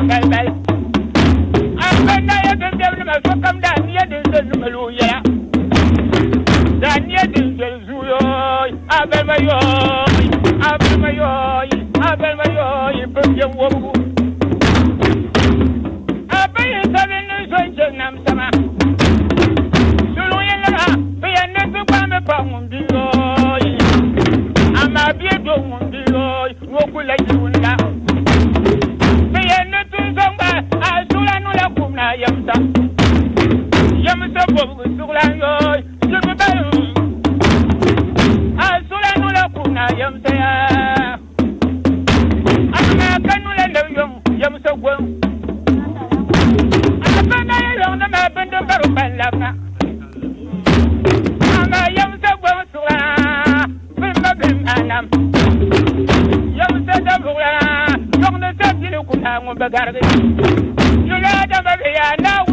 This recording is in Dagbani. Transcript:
Balibali. A ba naya din biɛbu nima sokam daa niya din zoli ni mali o yɛla. Daa niya din zoli zuuyooyi, a balima yooyi, a balima yooyi, a balima yooyi, bɛ biɛm wɔbigu. A ba yi sabi ni so n-chɛ nam sama. Suluŋ yi nima, bɛ yɛn ni ti gbaami pa ŋun bi yooyi. Amaa bia do ŋun bi yooyi, ni o ku la yiwunda. Bɛ yɛn ni ti zaŋ gba a suɣula nu la kum na yɛmsa. Yɛmsa bɔbigu suɣula yooyi, jiribi balim. A suɣula nu la kum na yɛmsa ya. Amaa ka nu la nabi yɔŋ yɛmsa gɔŋ. A ba na yi yɔŋ ni maa bindi bari ban labina. Amaa yɛmsa gɔŋ suɣula bimba bim anam. Yɛmsa dabuɣula yɔŋ ni sa bili kum na ŋun bi garigi. Yula dama bi yaa Naawuni.